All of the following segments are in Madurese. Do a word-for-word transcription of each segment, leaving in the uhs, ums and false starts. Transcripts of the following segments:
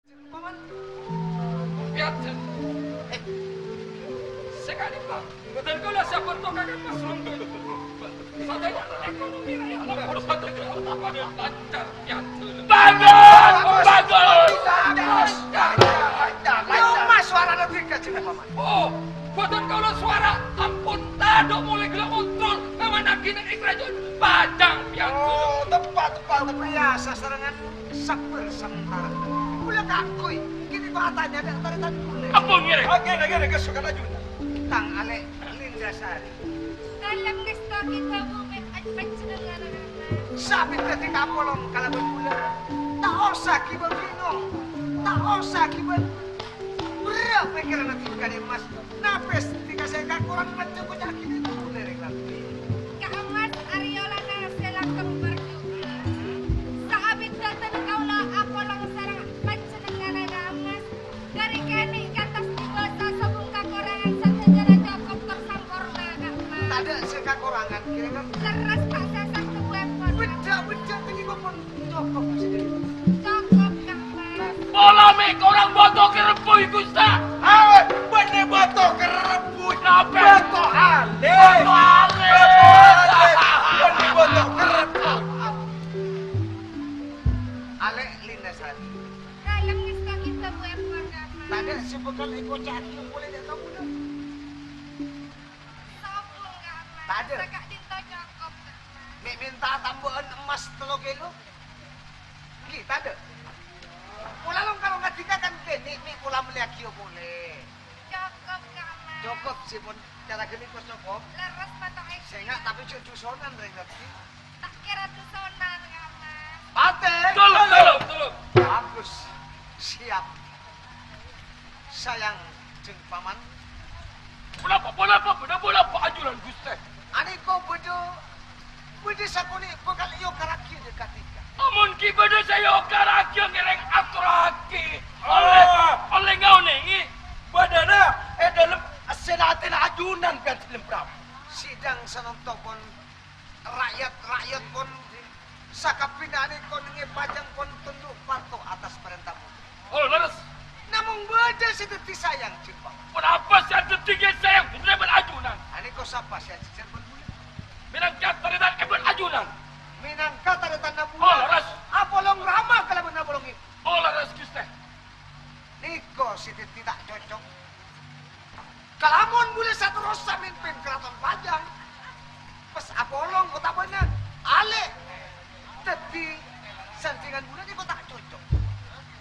Paman. Piyadan. Eh. Sakadi, Pak. Bhâdhân kaulâ sabâto kakè pas rombong. Sadhâjâ ekonomi raya lancar, piyadan. Bagus! Bagus! Lancar, lancar, lancar. Yo, Mas, suarana dika, jeneng Paman. Oh, bhâdhân kaulâ sowara ampon tadâ' molè ghellâ' kontrol, ngamanaghi neng è karajuwân Pajang, piyadan. Oh, tepa', tepa', tepa', ya, sasarengan. Sabbhâr samantara. Kaulâ kaangghuy, kènè' atanya dâ' tarètan kaulâ. Ampon, ngèrèng. Oke, oke, oke, sok kaju. Tang alè' Lindasari. Kalem ngèstowaghi dhâbu mè' panjhennengngan, Rama. Sabit dhâddhi kapolong kalabân kaulâ. Ta' osa ghibâ bingung. Ta' osa ghibâ berrâ' pèkkèranna ghun kanè' Mas. Napè sè kakorang maca koca'aghi dhâbu lèrèk rabbhi. Ka' Mas ariyolana sè langkong parjughâ. Saabit dhâteng kaulâ apolong sareng panjhennengngan, Ka' Mas. Dhâri kènè' kantos dhibi' sasobung kakorangan sadhâjâna cokop tor samporna, Ka' Mas. Tadâ' sè kakorangan, kènè', Ka'? Lerres ta' sèsar dhâbuèpon, Ka' Mas. Bhidhâ-bhidhâ tèngèpon. Cokop, Gusti. Cokop, Kang Mas. Pola mè' korang bâto karebbhuy, Gusta. Awe, bânnè bâto karebbhuy. Napa? Bâto alè. Bâto alè. Bâto alè. Bânnè bâto karebbhuy. Alè' Lindasari. Kalem ngèstowaghi dhâbu èpon, Kang Mas. Tadâ' sè bhâkal èkoca'aghi polè dâ' kaulâ. Sobung, Kang Mas. Tadâ'. Saka'dinto cokop, Kang Mas. Mè' mènta tambâ'ân emmas tello kilo? Ènggi, tadâ'. Pola long-kalong kadhika kan kènè' mè' pola mellèyaghiyâ polè. Cokop, Kang Mas. Cokop, sè pon cara ghâniko cokop. Lerres, Pak, ta' ènggi. Sènga' tapè jhâ' dhusonan, rèng rabbhi. Ta' kèra dhusonan, Kang Mas. Patè. Tolong, tolong, tolong. Bagus. Siap. Sayang, Jhâng Paman. Ponapa, ponapa, bâdâ ponapa ajunan, Ghustè? Anèko bâdâ, bâdâ sakonè' bhâkal èokarraghi dâ' kadhika. Amon ghi' bâdâ sè èokarraghi, ngèrèng atorraghi. Ollè, ollè ngaonèngè. Bâdâna è dâlem sèna atèna ajunan, Kanjeng Prabu. Sidang sanonto pon Ra'yat-ra'yat pon sakabbhina anèko nèngè pajâng pon tunduk pato attas parènta bulâ. Oh, lerres. Namong bâdâ sè dhâddhi sayang, Jhâng Paman. Ponapa sè adhâddhi ghi' sayang bulâ bân ajunan? Anèko sapa sè ajhâjhâr bân bulâ? Mènangka tarètan èbân ajunan. Mènangka tarètanna bulâ. Oh, lerres. Apolong rama kalabân apolong èbhu. Oh, lerres, Ghustè. Nèko sè dhâddhi ta' cocok. Kalamon bulâ saterrossa mimpin Karaton Pajâng, pas apolong otabâna alè' dhâddhi sandhingan bulâ nèko ta' cocok.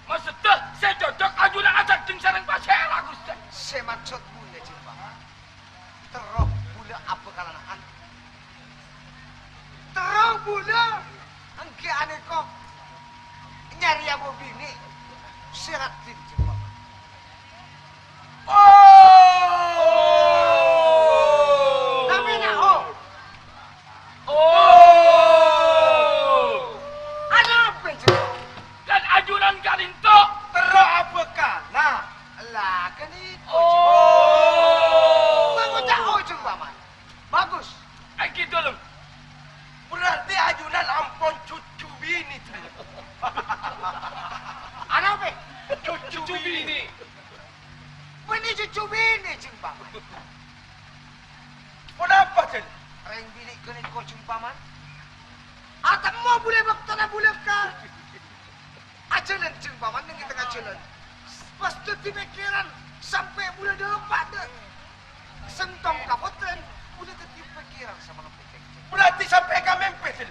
Maksodda sè cocok ajunan asandhing sareng pasèra, Ghustè. Sè maksod bulâ, Jhâng Paman, terro bulâ abhâkalana'an. Terro bulâ ènggi anèko nyarèya bâbinè' sè raddhin, Jhâng Paman. Oh! Napèna, oh? Oh! Arapa, Jhâng? Kan ajunan ka'dinto terro abhâkala. Lah, ghâniko, Jhâng. Oh! Mangoca', oh, Jhâng Paman. Bagus. Ènggi, Dulem. Berarti ajunan ampon cucu binè, Dulem. Arapa? Cucu binè. Bânnè cucu binè, Jhâng Paman. Ponapa, Dul? Rèng binè' ghâniko, Jhâng Paman. Atemmo bulâ bâktona bulâ ka Ajhâlân, Jhâng Paman, neng è tengnga jhâlân. Pas dhâddhi pèkkèran, sampè' bulâ dâpa' dâ' sèngtong ka pottrèn, bulâ dhâddhi pèkkèran samalem pèkkèran. Berarti sampè' ka mèmpè, Dul?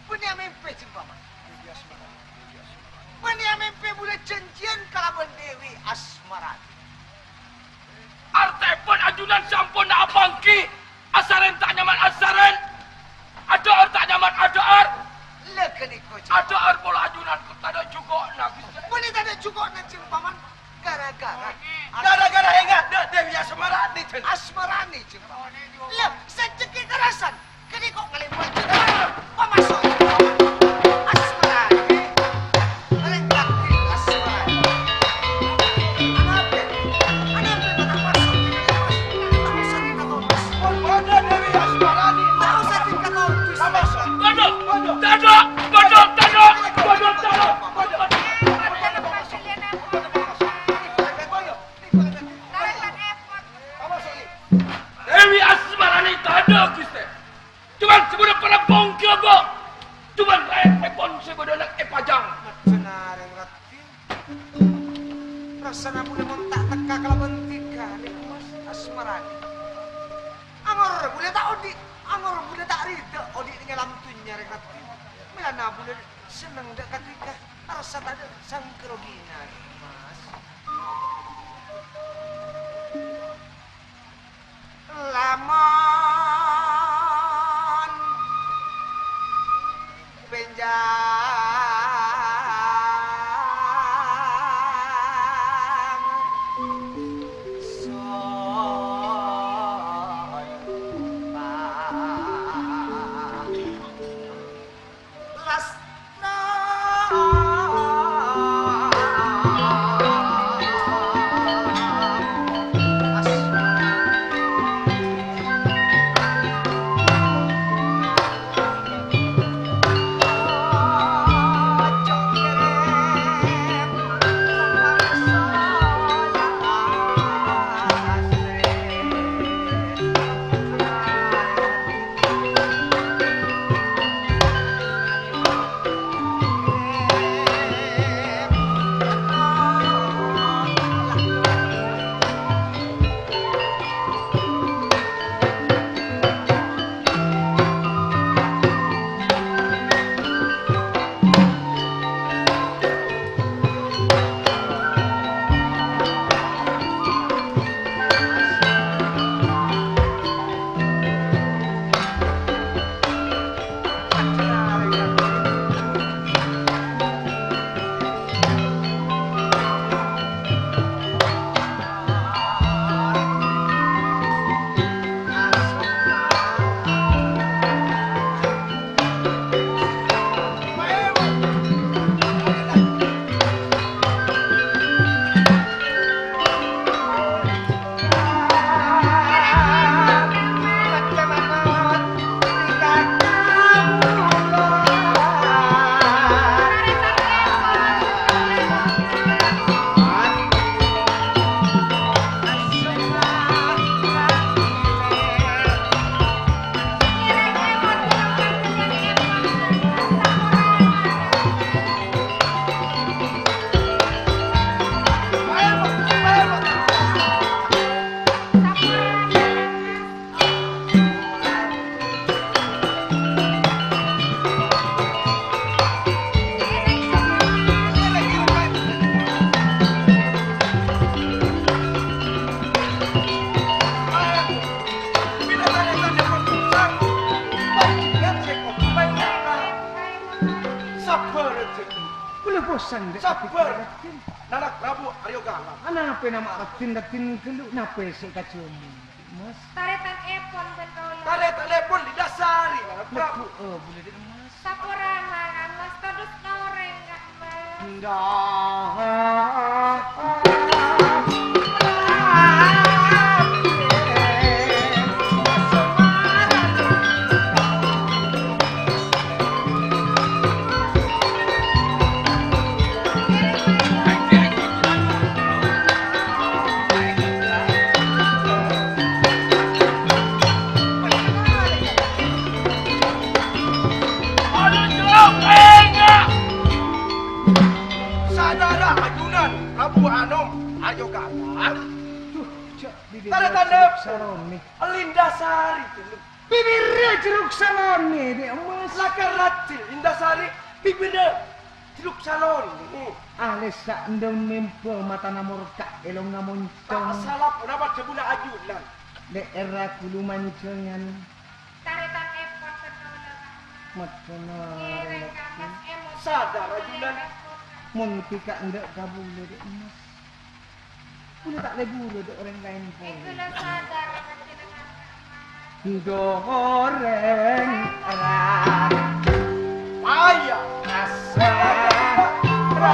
Bânnè amèmpè, Jhâng Paman. Bânnè amèmpè bulâ jhânjhiyân kalabân Dewi Asmarani. Artèpon ajunan sampon apangghi. Asarèn ta' nyaman asarèn. Adhâ'âr ta' nyaman adhâ'âr. Lha ghâniko, Jhâng. Adhâ'âr pola ajunan tadâ' juko'na, Ghustè. Bânnè tadâ' juko'na, Jhâng Paman. Gara-gara. Gara-gara enga' dâ' Dewi Asmarani, Jhâng. Asmarani, Jhâng Paman. Lha, sè cèkkè karasan. Ghâniko kalèbât, Jhâng. Pamaso', Jhâng Paman. Asmarani. Rèng raddhin Asmarani. Anapè? Anapè ta' maso'? Ta' osa tingkat otos. Pon-, pondhâ Dewi Asmarani. Ta' osa tingkat otos. Ta' maso'. Tadâ', tadâ', tadâ', tadâ', tadâ', tadâ', tadâ'. Jhâ' narèng raddhin. Rassana bulâ mon ta' tekka kalabân dhika, Rèk Mas, asmarana. Angor bulâ ta' odi', angor bulâ ta' rida odi' nèng alam dhunnya, Rèk Raddhin. Mèlana bulâ senneng dâ' ka dhika, arassa tadâ' sangkèrogina, Rèk Mas. Lamon bhânjhâng soy Sabbhâr, Jeng. Kaulâ bhuseng, Dek. Sabbhâr. Nana' Prabu Arya Gala. Anapa nama' raddhin, raddhin ghâllu? Napa sè èkajhâmè, Mas? Tarètanèpon bân kaulâ. Tarètanèpon Lindasari, Nana' Prabu. Lebbhu, oh, bulâ, Dek, Mas. Saporana, Kang Mas, todus norèng, Kang Mas. Ndak. Sadhârâ ajunan Prabu Anom, ayo ka atas. Duh, jhâ' bibirra Tanda-tanda. Jeruk salonè. Lindasari, Gendeng. Bibirra jeruk salonè, Dek Mas. Lakar raddhin Lindasari, bibirra jeruk salonè. Alèssa endhâ mèmba matana morka, èlongnga moncong. Ta' sala ponapa dhâbuna ajunan. Lè'èrra ghulu manjhângan. Tarètan èpon bân kaulâ, Kang Mas. Maddhâna. Ngèrèng, Kang Mas, èmot. Sadhârâ ajunan. Mon dhika endâ' kabulâ, Dek Mas. Bulâ ta' lebur dâ' orèng laèn polè. Ènggi la sadhârâ panjhennengngan, Kang Mas. Ndorèng ra. Aya. Asa. Ra.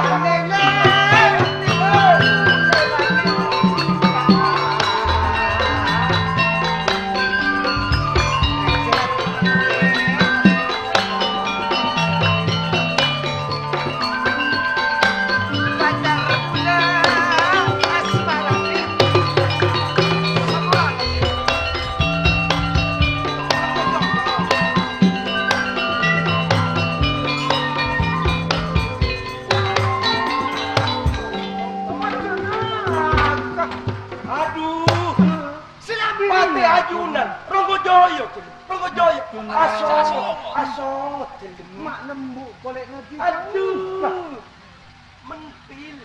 Joyo, Jel. Ronggo Joyo. Aso, aso, Jel. Ma' lembu' polè ngajhi. Adu. Mentil.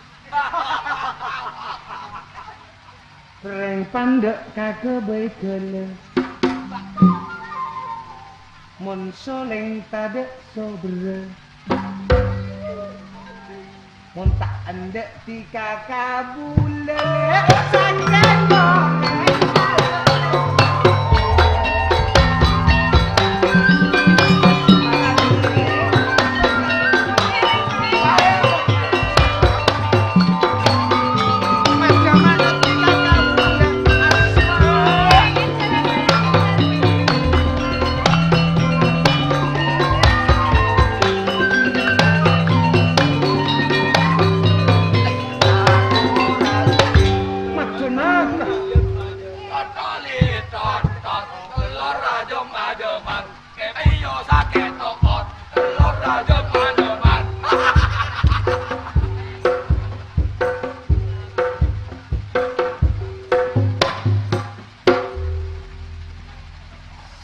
Rèng pandhâ' kaghâbây ghâlâ. Mon solèng tadâ' soberrâ. Mon ta' endâ' dhika kabulâ. Sanjâna.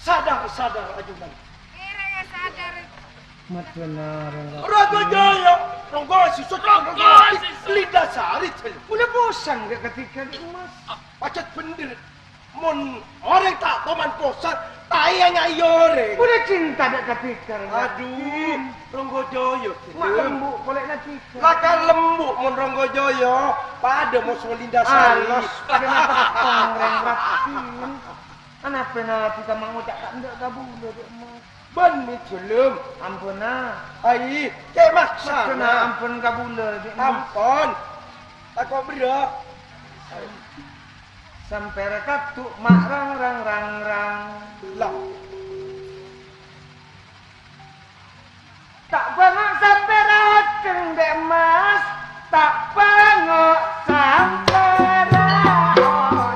Sadar, sadar, ajunan. Kèra sadar. Madonna, Ronggo. Ronggo Joyo, Ronggo Sisot, Ronggo Sisot. Linda Sari, Jel. Bulâ posang ghâ' katèka, Mas. Pajhât bhendher. Mon orèng ta' toman posang, ta' èanyaè orèng. Bulâ cinta ghâ' katèka, Mas. Adu, Ronggo Joyo, Jel. Ma' lembu' polè katèka. La ka lembu' mon Ronggo Joyo, padâ moso Linda Sari. Alos, padâ ngatepang rèng raddhin. Anapèna dhika mangoca' ta' endâ' kabulâ, Dek Mas? Bânnè, Jhelem. Ampon, a. Ai, cè' maksana. Maksana ampon kabulâ, Dek Mas. Ampon. Tako' berrâ'. Sampèra kadhu ma' rang, rang, rang, rang. Lah. Ta' bângo' sampèra odheng, Dek Mas, ta' bângo' sampèra odheng.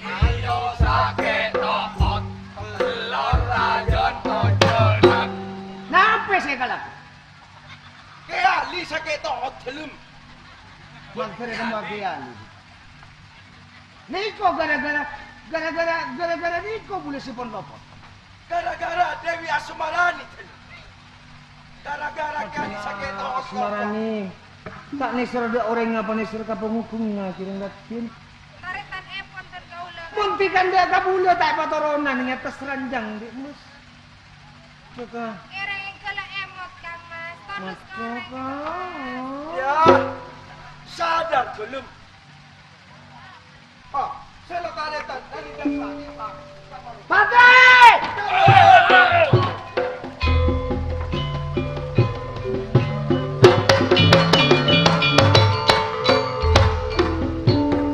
Ayo sakè' to'ot, tello rajân tojjhânan. Napè sè èkalako? Kè Ali sakè' to'ot, Jhelem. Maghfir kembali Ali. Nèko gara-gara, gara-gara, gara-gara nèko bulâ sè pon lopot. Gara-gara Dewi Asmarani, Jhelem. Gara-gara kali sakè' to'ot. Asmarani. Ta' nèser dâ' orèng apa nèser ka pangoghungnga, Jhelem Raddhin. Tarètan èpon dân kaulâ. Mon dhika endâ' kabulâ ta' èpatoronan è attas ranjang, Dek Mas. Coba. Kèrèng ghellâ' èmot, Kang Mas. Tondos. Mas, korèng, coba. Kang Mas. Ya, sadar, Jhelem. Ah, sè la tarètan, tarètan, tarètan. Patè!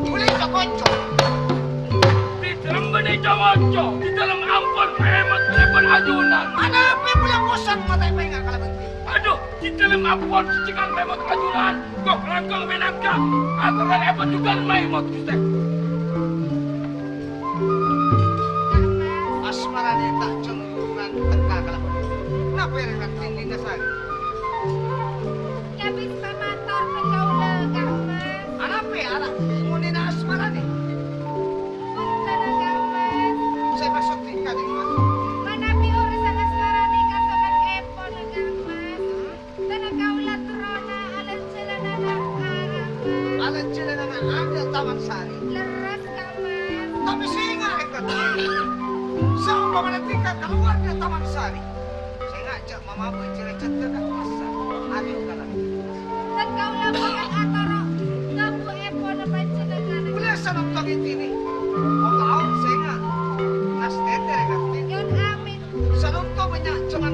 Bulâ ècakonco. È dâlem bânnè cakonco, è dâlem ampon pèmot, pèmot ajunan. Anapè bulâ posang matè pènga' kalabân. Adu, è dâlem ampon sè cèkang pèmot ajunan. Kok langkong mènangka, atoran èpon jhughân maèmot, Ghustè. Asmarani ta' jhungkungan tèngka kalabân. Napè rèng raddhin Linda Sari? Yâ, bhis pamator ka kaulâ, Kang Mas. Anapè ara' ngonèna Asmarani? Bhunten, Kang Mas. Sè maksod dhika, Kang Mas? Manabi urusan Asmarani kasokan èpon, Kang Mas. Tanah kaula terrona alanjalanana arah. Alanjalanana ada Taman Sari. Leres, Kang Mas. Tapi sènga' èngkon. Saompamana dhika kalowar dâri Taman Sari, sènga' jhâ' mamabui cèrè cèddhâ ka kassa. Ayo, kalan. Dan kaula bakal atoro' ngabuèpon panjhennengan. Bellâ sanonto ngèdini. Mau tahu sènga'. Nastètè rèkatè. Yon amin. Sanonto bânnya' jhâman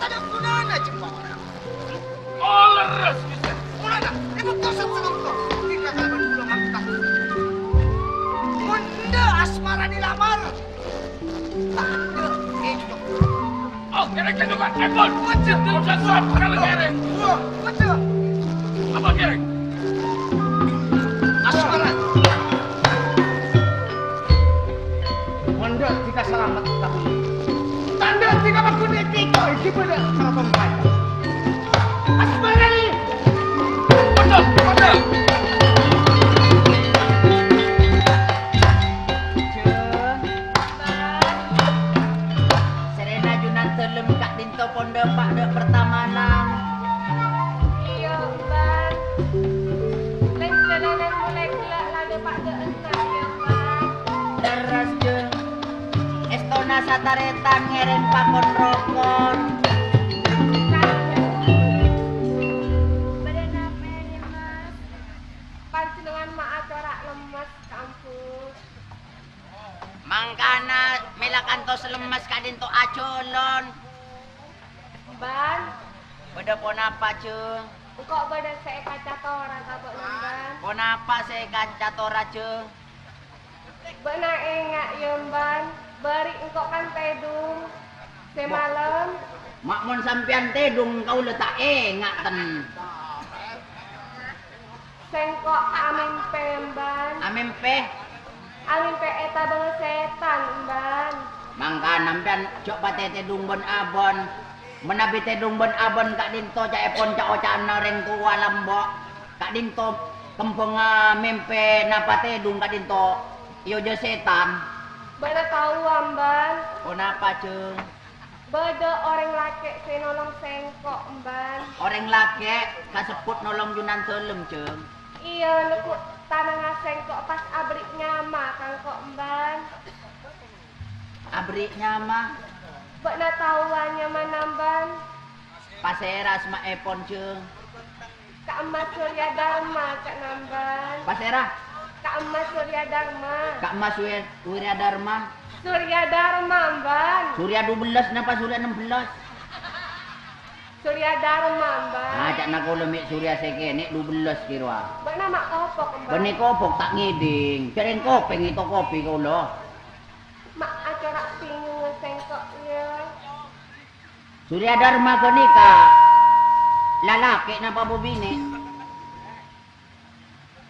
Ada gunana jembatan. Oh, leres, Gusti. Gunana, ibu kosong selongsong. Tidak kalaban gula mantap. Bunda asmara dilamar. Tanda hidup. Oh, kere-kere juga. Eh, Bon. Betul. Udah suap kalau kere. Wah, betul. Apa kere? Asmara. Mon dâ' dhika salamet kabulâ. Tandhâ dhika maghun è kèko èghi bâdâ sarotong kaca. Asmara! Padâ, padâ! Jeng. Sèrèna ajunan dhâlem ka'dinto pon dâpa' dâ' pertamanan. Iyâ, Bân. Lèng-jhâlânan molè ghellâ' la dâpa' dâ' entar, iyâ, Bân. Lerres, Jeng. Èstona satarètan ngèrèng pakon-rokon. Bâdâ napa, Nimas? Panjhennengngan ma' acora' lemmes, kaembu. Mangkana mèla kantos lemmes ka'dinto ajhâlân. Bân. Bâdâ ponapa, Jeng? Engko' bâdâ sè èkacatora ka bâ'na, Bân. Ponapa sè èkacatora, Jeng? Bâ'na enga', yâ, Bân? Bâri' engko' kan tèdung. Sè Bo-, malem. Ma' mon sampèyan tèdung, kaulâ ta' enga', ten. Sèngko' amèmpè, Bân. Amèmpè? Amèmpè ètabâng sètan, Bân. Mangkana sampèyan jhâ' patè tèdung bân abân. Manabi tèdung bân abân ka'dinto ca'èpon ca'-oca'anna orèng towa lambâ'. Ka'dinto kembhângnga mèmpè napa tèdung ka'dinto èojhâ sètan. Bâ'na taowa, Bân? Ponapa, Jeng? Bâdâ orèng lakè' sè nolong sèngko', Bân. Orèng lakè' kasebbhut nolong ajunan dhâlem, Jeng. Iyâ, negghu' tanangnga sèngko' pas aberri' nyama ka engko', Bân. Aberri' nyama? Bâ'na taowa nyamana, Bân? Pasèra asmaèpon, Jeng? Ka'emma Surya Dharma, ca'na Bân. Pasèra? Ka'emma Surya Dharma. Ka'emma Suwe-, Surya Dharma. Surya Dharma, Bân. Surya dubellâs napa Surya nembellâs? Surya Dharma, Bân. Ah, ca'na kaulâ mè' Surya sè kènè' dubellâs kèrowa. Bâ'na ma' kopok, Bân. Bânnè kopok ta' ngèdhing. Jhârèng kopèng ètokobi kaulâ. Ma' acora' bingung sèngko', yâ. Surya Dharma ghânèka lalakè' napa bâbinè'?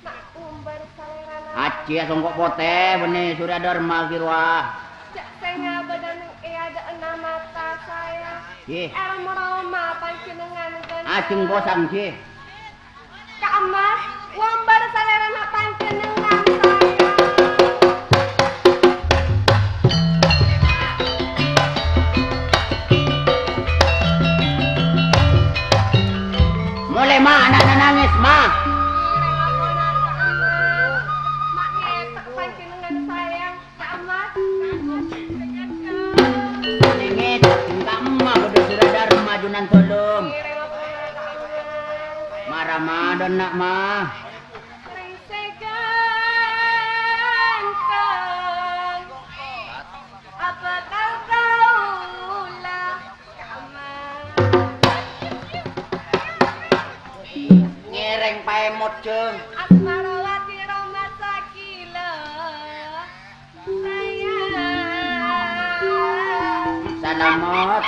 Ma' ombar salèrana. Ajjhiyâ songko' potè, bânnè Surya Dharma kèrowa. Jhâ' sènga' bâdâ neng è adâ'na mata saya. Yeh. Èlmo roma panjhennengngan ghânèka. Ajeng kosang, Jhi. Ka'emma, ombar salèrana panjhennengngan, sayang. Molè, Ma, ana'na nangès, Ma. Nangès, engka' emma bâdâ Surya Dharma, ajunan tolong. Mara madonna, Ma. Ngèrèng paèmot, Jeng. Asmarawati Roma Sakila. Sayang. Salamot.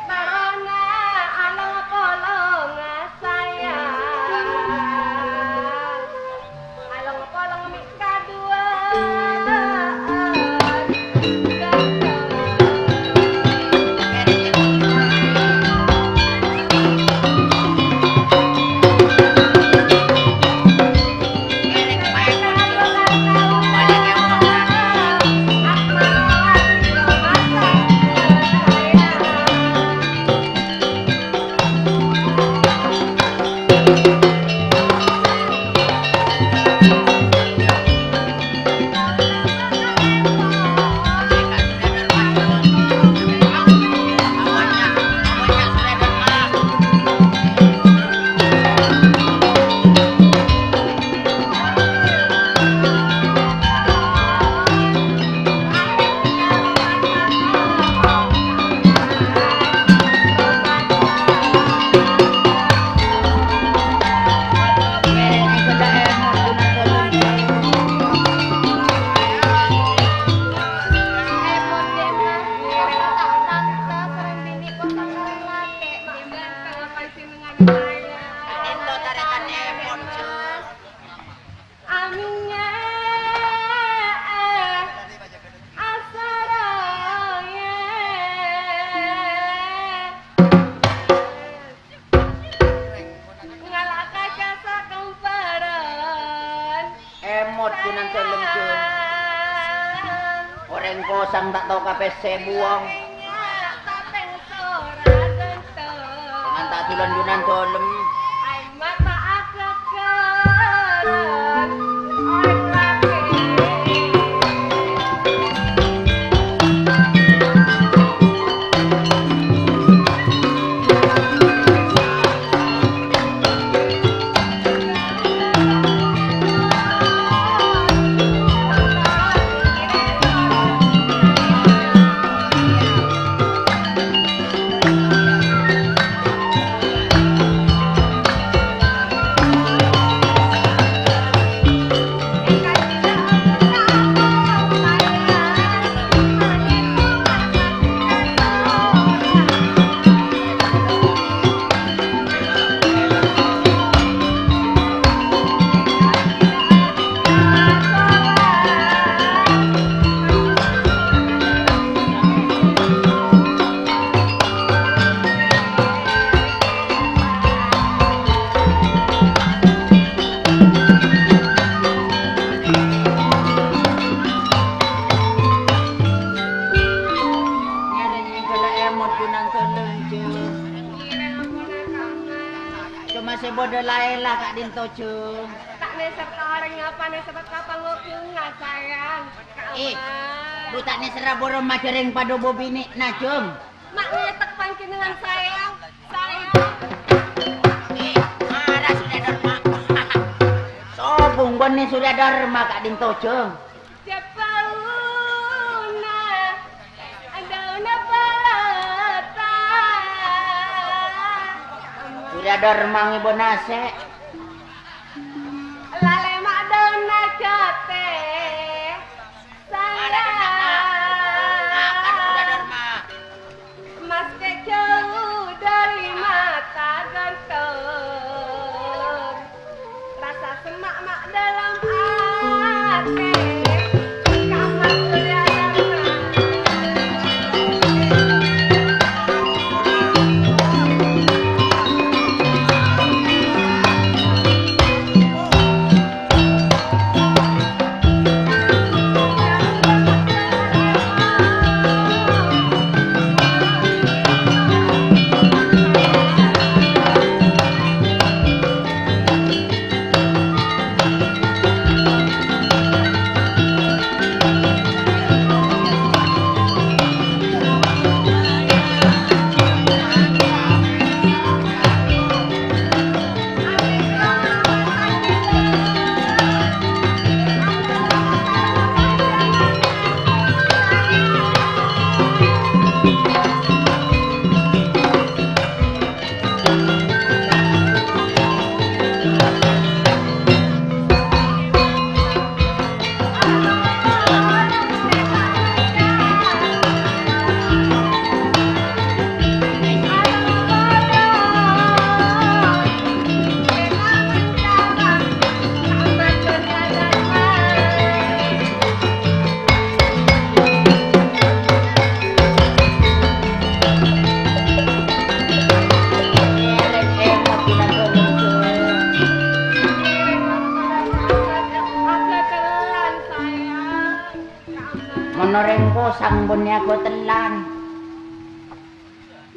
Marona along polong, sayang. Emot Junan Dalem, Jung. Orèng kosang ta' tao kapèssè buwâng. Dengan ta' dulan Junan Dalem. Ngèrèng èngghâlâ èmot Junan Dalem, Jung. Coma sè bâdâ la-èla ka'dinto, Jung. Ta' nèser ka orèng apa, nèser ka pangokongan, sayang. Ih, lu ta' nèserra buru majârèng padâ bâbinè'na, Jung. Ma' ngètek panjhennengngan, sayang. Sayang. Ih, mara Surya Dharma. Sobung bânnè Surya Dharma ka'dinto, Jung. Jhâ' bâuna, adâuna balata. Surya Dharma ngibâ nasè'. Lalè ma' adâuna jhâtè. Sayang. Maskè jhâu dâri mata ghânto, rasa semma' ma' dâlem atè. Kamma Surya Dharma. Mon orèng posang bânnè aghâtellan.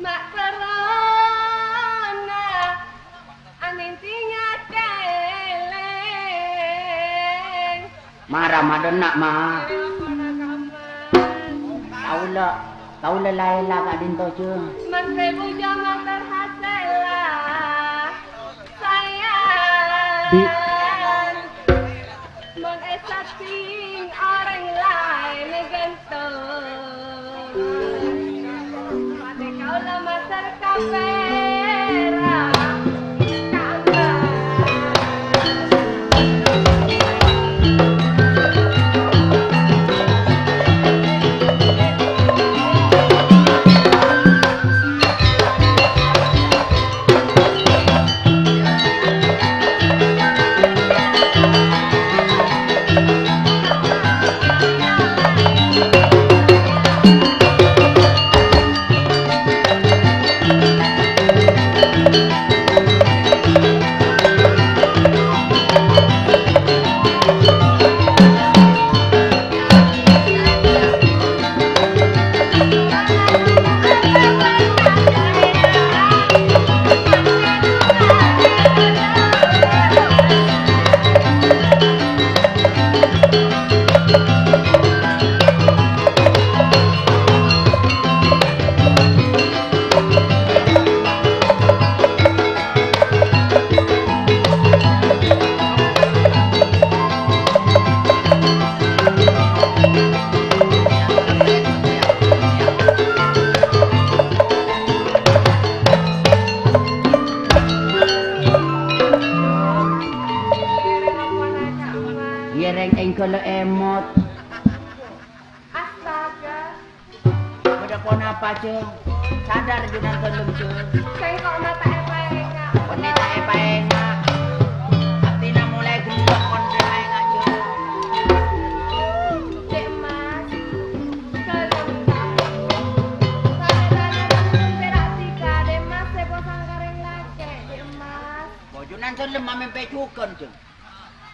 Ma' terrona anèng tinggal dèlèng. Mara madonna, Ma. Kaulâ, kaulâ la-èla ka'dinto, Jung. Mangkè bujâ mater hasèlla. Sayang. Mon èsatèng orèng laèn ghânto, padâ kaulâ mater ka pèra'. Rèng èngghâl emot. Astaga. Bâdâ ponapa, Jhâng? Sadar, Junandâlem, Jhâng. Sèngko' ma' ta' èpaènga'. Bânnè ta' èpaènga'. Abdhina molaè ghellâ' kon sè èpaènga', Jhâng. Dhi' Emmas, dâlem ta'. Salèrana dâlem pèra' dhika, Dhi' Emmas sè posang ka rèng lakè', Dhi' Emmas. Bâ Junandâlem amèmpè jhughân, Jhâng.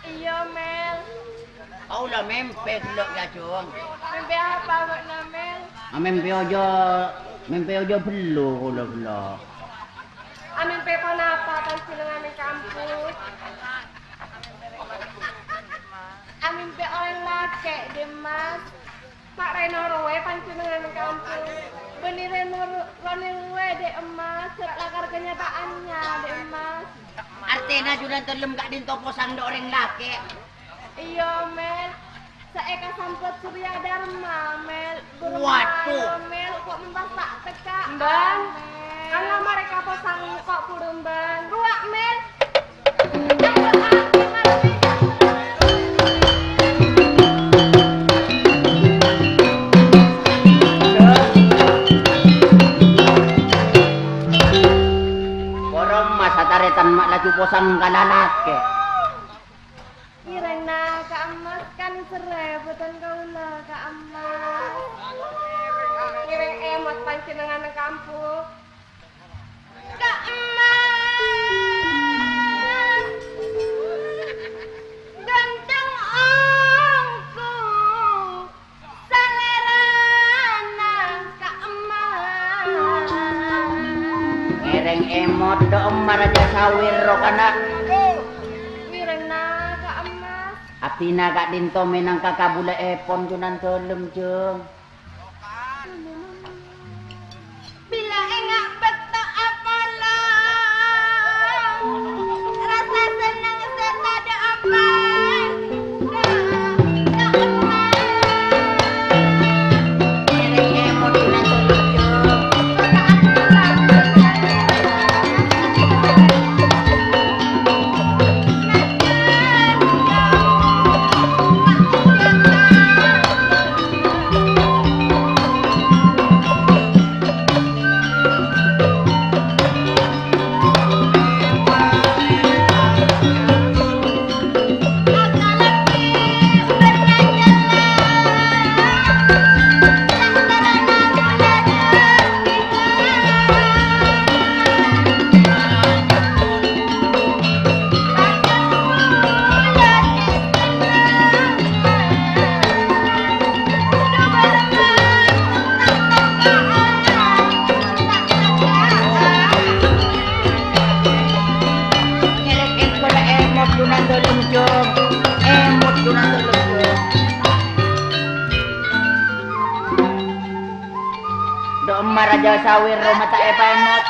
Iyâ, Mèl. Kaulâ mèmpè ghellâ', yâ, Jhâng. Mèmpè apa bâ'na, Mèl? Amèmpè ojhâ, mèmpè ojhâ bhellu kaulâ ghellâ'. Amèmpè ponapa panjhennengngan è kampus? Amèmpè orèng lakè', Dhi' Emmas. Ma' rè-noroè panjhennengngan è kampus. Bânnè rè-noro-, rè-noroè, Dhi' Emmas, sèra lakar kanyata'anna, Dhi' Emmas. Artèna Junandâlem ka'dinto posang dâ' orèng lakè'. Iyâ, Mèl. Saèka sampèt Surya Dharma, Mèl. Buru Waduh. Mayu, Mèl. Kok mempas ta' tekka', Mbân. Mèl. Kan la marè ka posang, kok buru, Mbân. Rowa, Mèl. Bârâmma satarètan ma' laju posang ka lalakè'. Ngèrèngna ka Emmas kan serrè bhâdhân kaulâ ka Emmas. Ngèrèng emot panjhennengngan è kampus. Ka' emmas, ghânteng ongghu, salèrana ka' emmas. Ngèrèng emot dâ' emma rajâ sawir rokana. Wirana ka' emmas. Abdhina ka'dinto mènangka kabulâèpon Junandâlem, Jhâng. Bilâ enga' bâkto apolong, rassa senneng sè tadâ' ompana. Emot Junandâlem, Jhâng. Emot Junandâlem, Jhâng. Dâ' emma rajâ sawir roma ta' èpaèmot.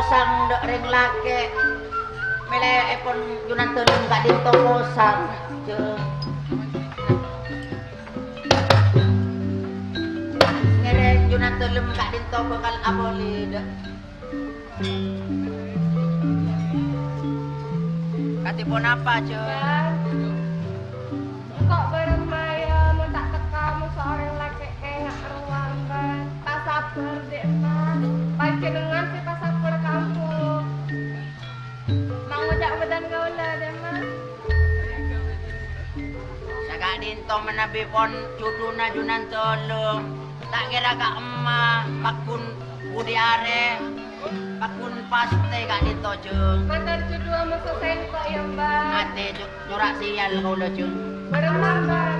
Sang dâ' rèng lakè', mèlèèpon Junandâlem ka'dinto posang, Jung. Ngèrèng Junandâlem ka'dinto bhâkal apolè, dâ'. Kadhi ponapa, Jung? Bân, engko' bârâmma, yâ, mon ta' tekka, mon seorang lakè' kènga' rowa, Bân. Pasabbhâr, Dek, Bân. Panjhennengngan sè pasabbhâr ka ampo. Mangoca' bâdân kaulâ, Dek, Bân. Saka'dinto manabi pon judhuna Junandâlem, ta' kèra ka'emma paggun budi arè, paggun pastè ka'dinto, Jung. Mator judhuwâ moso sèngko', yâ, Bân. Atè, Jung, cora' sèyal kaulâ, Jung. Bârâmma, Bân?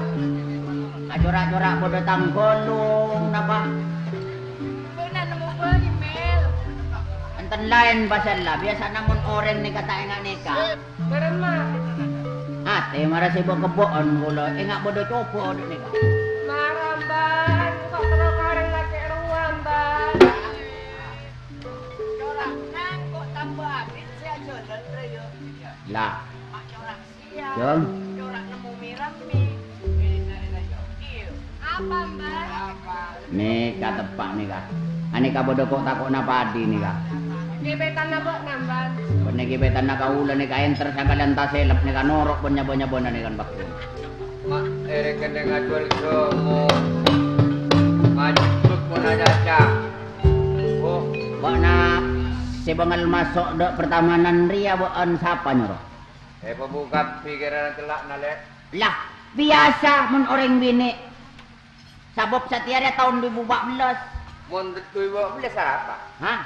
Acora'-cora' bâdâ tang ghâlung, napa? Bâ'na nemmo bâli, Mèl. Enten laèn pasalla, biyasana mon orèng nèka ta' enga' nèka. Bârâmma? Atè mara sibuk kebbo'en kaulâ, enga' bâdâ cobâ dâ' nèka. Mara, Bân, kok terro karèng lakè' rowa, Bân? Cora' nangko' tambâ abit sè ajhâlân rèya. Lah. Ma' cora' Jung. Apa, Mbah? Nèka teppa' nèka. Anèka bâdâ ko'-tako'na padhi nèka. Ghi' pètanna bâ'na, Mbah. Bânnè ghi' pètanna kaulâ nèka, ènter sakalèyan tasèlep nèka, noro' bân nyabâ-nyabâna nèka, Pak. Ma', èrèng kennèng ajhuwâl jomo. Majhuk pon acaca. Oh. Bâ'na sè bângal maso' dâ' partamanan rèya bâ'ân sapa nyoro? Èpabukka' pikiranna cella'na, Lè'. Lah, biyasa mon orèng binè'. Sabâb satèya rèya taon du èbu pa' bellâs. Mon du èbu pa' bellâs arapa? Hah?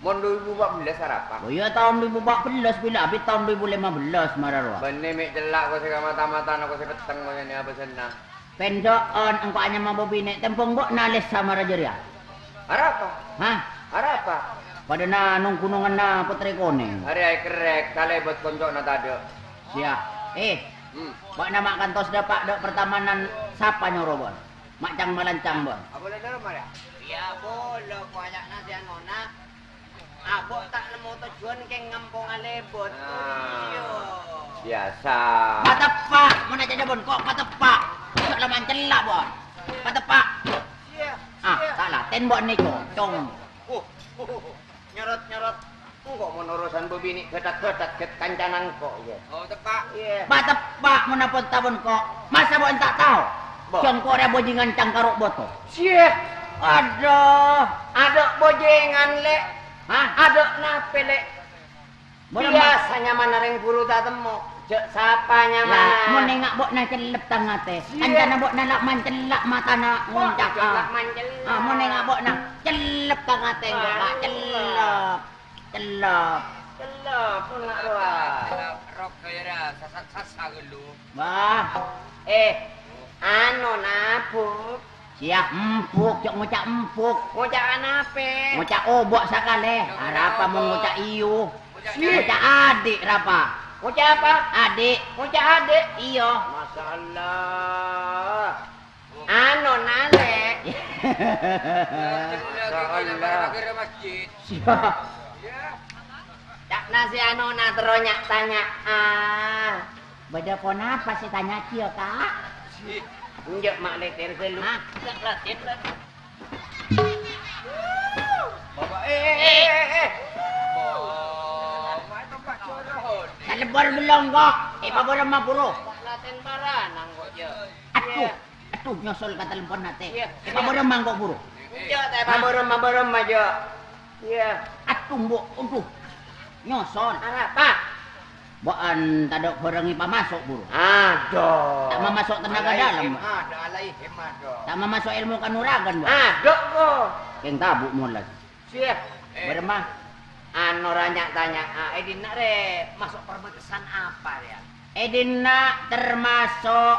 Mon du èbu pa' bellâs arapa? Oh iyâ, taon du èbu pa' bellâs, bilâ abit taon du èbu lèma bellâs mara rowa. Bânnè mè' cella' ko sè ka mata-matana ko sè petteng ko sè nèka bâsana. Pènjâ'ân engko' anyama bâbinè' tembhâng bâ'na lessa mara jârèya. Arapa? Hah? Arapa? Padâna nong-gunonganna Pètrè Konèng. Arèya èkerrèk, kalèbât konco'na tadâ'. Siya. Eh, hmm, bâ'na ma' kantos dâpa' dâ' partamanan sapa nyoro bâ'ân? Ma' cang-malancang bâ'ân. Abâlâ dâlem arèya? Iyâ, abâlâ, ko' aya'na sè anona. Abâ' ta' nemmo tojjhuwân kèng ngamponga lèbât. Ah. Iyâ. Biyasa. Pateppa', mon acaca bân ko' pateppa'. Jhâ' la mancella', bân. Pateppa'. Iyâ, ah, iyâ. Ta' latèn bân nèko, cong. Uh, uh, uh, uh. Nyorot-nyorot. Engko' mon urusan bâbinè' ghâtak-ghâtak ghât kancana engko', iyâ. Oh, teppa'. Iyâ. Pateppa' mon aponta bân ko'. Masa bân ta' tao? Bo. Jhâ' ko' rèya bhâjingan cangkaro' boto. Siya. Adhu. Adhu bhâjingan, Lè'. Hah? Adhu napè, Lè'? Bârâmma? Biyasa nyamana rèng buru ta' temmo. Jhâ' sapa nyamana? Lah, mon enga' bâ'na cellep tang atè. Siya. Kancana bâ'na la mancella' matana ngonca'a. Wah, la mancella'. Ah, mon enga' bâ'na cellep tang atè, engko' la cellep. Cellep. Cellep, enga' rowa. Rok kaya ra sasa-sasa ghâllu. Wah. Eh, anu, Nabuk. Siya, empuk, jhâ' ngoca' empuk. Ngoca' anapè? Ngoca' obâ' sakalè. Arapa mon ngoca' iyo? Ngoca' adhi', rapa? Ngoca' apa? Adhi'. Ngoca' adhi'? Iyo. Masya Allah. Anu, Nalè'. Masya Allah. Siya. Ca'na si anona terro nya'-tanya'a. Bâdâ ponapa sè tanya'aghi, Ka'? Enjâ' ma' lètèr ghâllu. Hah? Enjâ' latèn, Bang. Bapak, eh, eh, eh, eh, eh. Oh, ma' tempat curut. Kalebur belum kok. Eh, pabârâmma buru. Latèn paranang kok, Jâ. Aduh, aduh, nyosol ka talempon atè. Iyâ. Eh, pabârâmma kok buru. Enjâ', ta' pabârâmma-bârâmma, Jâ. Iyâ. Aduh, Mbok, aduh. Nyosol. Arapa? Bâ'ân tadâ' bhârâng èpamaso', buru. Adhu. Ta' mamaso' tenaga dalem, Bang. Adhu, alaihim, adhu. Ta' mamaso' èlmo kanuragan, Bang. Adhu, ko. Kèng tabu' molas. Siya. Bârâmma? Anu, ra nya'-tanya'a, è dinna' rè maso' perbatasan apa, rè? È dinna' termaso'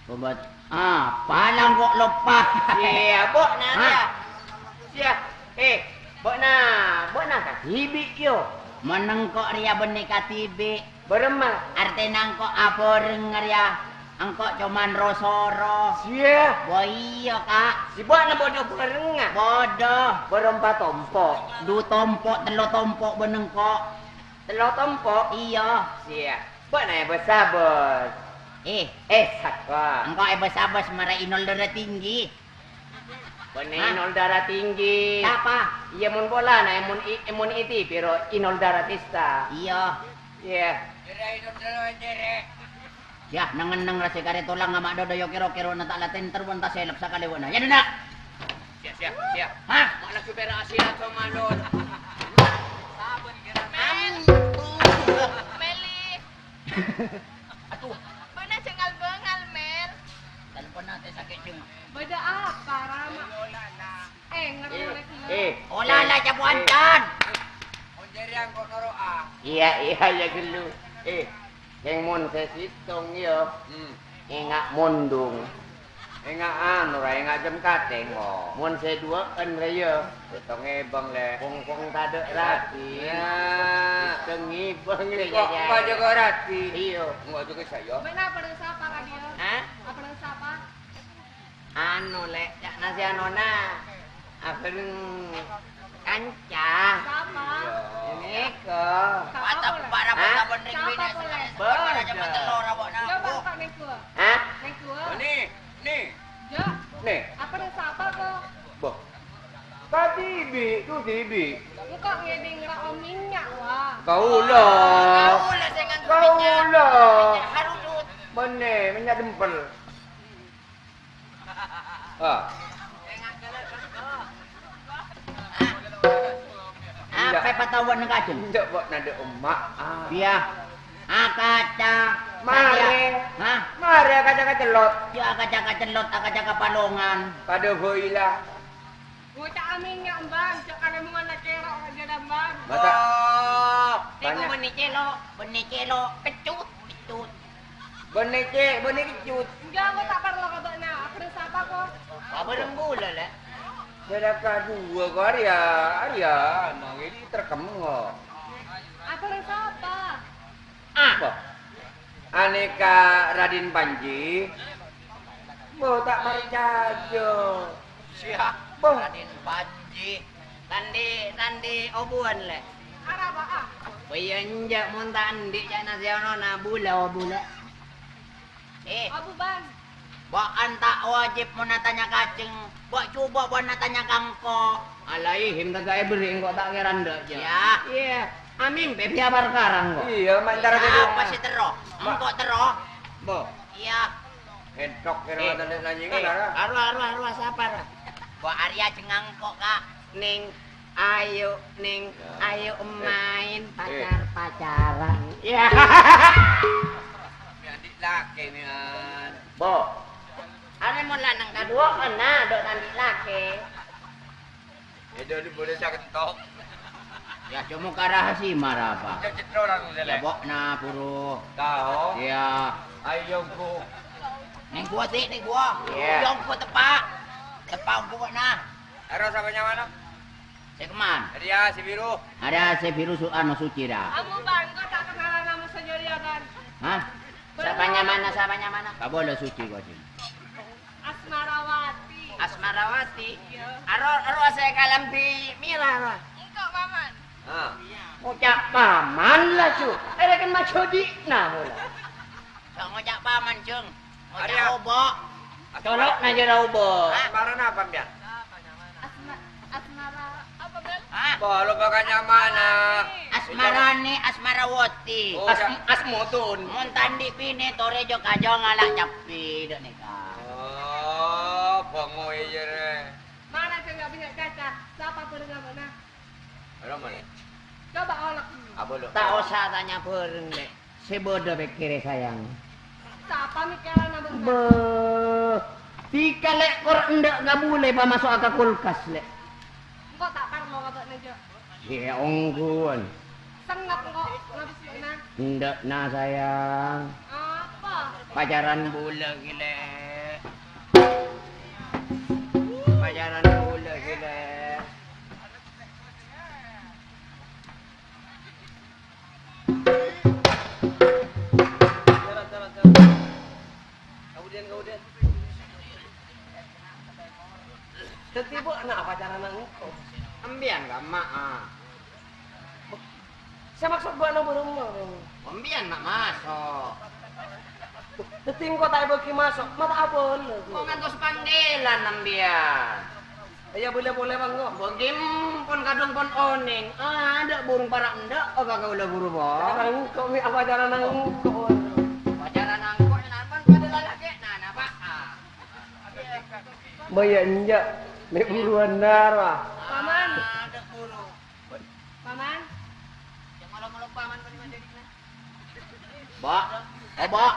Obat apa langko' loppa? Siya, bâ'na, hah? Siya. Siya. Eh, bâ'na, bâ'na kadhibi', yo. Mon engko' rèya bânnè kadhibi'. Bârâmma? Artèna engko' abhâreng rèya. Engko' coma ro-soro. Siya. Wah, iyâ, Ka'. Sè bâ'na bâdâ bârengnga. Bâdâ. Bârâmpa tompo'? Du tompo', tello tompo' bân engko'. Tello tompo'? Iyâ. Siya. Bâ'na èbâs-abâs. Eh. Eh, sapa? Engko' èbâs-abâs marè Inul Darah Tinggi. Bânnè Inul Darah Tinggi. Sapa? Iyâ, mon polana, mon i-, mon iti, pèro Inul Darah Tista. Iyâ. Iyâ. Yâ, neng-enneng ra sè karè tolang ama' dodho, yâ, kèro-kèrona ta' la tènter bân ta' sèlep sakalè bâ'na. Yâ, dhinna'. Siap, siap, siap. Hah? Ma' laju pèra' asilat, Bang Malun. Meli. Aduh. Bâ'na jhâ' ngal-bângal, Mel. Telepon ate sakit, Jeng. Bâdâ apa, Rama? Eh, ngerti Eh, eh. Oh, la, la, jabu ancan. Iyâ, iyâ, iyâ, ghâllu. Eh, kèng mon sè sèttong, yâ. Hmm. Enga' mondung. Enga' anu, ra, enga' jâm katèng, oh. Mon sè duwâ'ân, ra, yâ. Sèttong èbâng, Lè'. Kong-kong tadâ' rati. Yâ. Sèttong èbâng, Lè', Kok yâ, yâ. Apa jâgâ rati? Iyâ. Enggak juga saya. Bâ'na apa neng sapa, Radio? Hah? Apa neng sapa? Anu, Lè', ca'na sè anona. Abâreng kanca. Sapa? Iyâ. Nèko. Sapa Mata polè? Para Hah? Para Sapa binè' polè? Bâdâ. Coba kok nèko. Hah? Nèko. Ni, ni. Jo. Ni. Apa neng sapa kok? Boh. Kadibi', tu dibi'. Engko' ngèdhing ra ominya, wah. Kaula. Kaula sè nganggo Kaula. Minyak harudut. Bânnè, minyak dempel. Ah. Apa patawa neng kajeng? Enjâ', Pak, nandhâ omma'. Ah. Iyâ. Akaca. Mare. Hah? Mare akaca kacellot. Yâ, akaca kacellot, akaca kapalongan. Padâ bhâi la. Ngoca' aminya, Embang, cok kalemongan la kero' aja, Embang. Mata. Oh, nèko Banyak. Bânnè celo', bânnè celo', kecut, kecut. Bânnè ce-, bânnè kecut. Enggak, aku tak parlo ka bâ'na. Apa neng sapa, kok? Apa neng kaula, Lè'? Bâdâ kaduwâ, kok, arèya, arèya, emang ini terkemeng, kok. Apa neng sapa? Apa? Anèka Raden Panji? Bo, ta' parcajâ. Siya? Bo. Raden Panji. Tandhi, tandhi obuwân, Lè'. Arapa, ah? Bâ iyâ enjâ' mon ta' andi' ca'na sè onona bulâ, bulâ. Eh. Abu, Bang. Bâ'ân ta' wajib mon atanya kaceng. Bâ' coba bâ'ân atanya ka engko'. Alai, him ta' èberri' engko' ta' kèra endâ', jâ. Iyâ. Iyâ. Amimpi biya parkara engko'. Iyâ, ma' entar Apa sè terro? Ma- Engko' terro. Bo. Iyâ. Entok kèra Eh, tandhâ nanyèngan, eh, ara. Arowa, arowa, arowa, sapa, ra? Bâ' arèya jhâ' engko', Ka'. Nèng, ayo, Nèng, Ya. ayo Eh. main Eh. pacar-pacaran. Ya. Mè' andi' lakè, mè', an. Bo. Arè mon lanang kaduwâ, ana, dâ' andi' lakè. Èdhâ li boleh sakentok. Ya, cuma ka rahasima ra apa? Ya, cetro ra, Gus, Ya, elek. Bok, na, buru. Tao. Ya. Ayo, Gus. Neng gua, Dik, neng gua. Iya. Yang gua tepak. Tepak gua, na. Aro sapa nyamana? Sè kemman. Arèya sè biru. Arèya sè biru su-, anu, suci, ra. Amu bangko tak kenalan nama sanyoriya, kan? Hah? Sapa nyamana, sapa nyamana? Kabolo suci, kok, Cing. Asmarawati. Asmarawati? Iya. Aro, aro sè kalambhi mèra, ra. Engko', Paman. Ah. Ngoca' paman, la, Ju. Èrèken majhudina, mola. Jhâ' ngoca' paman, Jung. Ngoca' Arya. Obo'. Colo'na jârâ obo'. Hah? Asmara napa, Mbiyan? Asma-, asmara apa, Bel? Hah? Bo, lo bakal nyamana. Asmarane Asmarawati. Oh, As-, ya. Asmutun. Mon ta' andi' binè torè jhâ' kajâ ngala' cabbhi, dâ' nèka. Oh, bongo iyâ, rè. Mana jhâ' nggak punya caca? Sapa bâreng abana? Ora, Mane. Coba olok. Apa, Lok? Ta' osa tanya bâreng, Lè'. Sè bâdâ pèkkèrè, sayang. Sapa mèkkèrana bâ'na? Beuh. Dhika, Lè', kor endâ' kabulâ pamaso'a ka kulkas, Lè'. Engko' ta' parlo ka bâ'na, Jo. Iyâ, ongghuwân. Sengngep engko' ngabis bâ'na. Endâ', na, sayang. Apa? Pacaran bulâ ghi, Lè'. Pacaran bulâ ghi, Lè'. Dhâddhi, bâ'na apa carana engko'? Empèyan, Ka', emma'a. Sè maksod bâ'na bârâmma, Bang? Empèyan ma' maso'. Dhâddhi engko' ta' èbâghi maso', ma' ta' abâlâ. Kok ngantos panggilan empèyan? Iyâ, bâlâ polè, Bang, kok. Bâghi pon kadhung pon onèng. Ah, adâ' burung para' endâ', apa kaulâ buru, Bang? Carana engko', Mi, apa carana engko'? Apa carana engko', ènapan padâ lalakèna, napa? Ah. Bâ' iyâ enjâ', mè' buruwân dâr, wah. Paman. Adâ' buru. Paman. Jhâ' ngolo-ngolo paman bâdâ majâdina. Ba', oh, Ba'.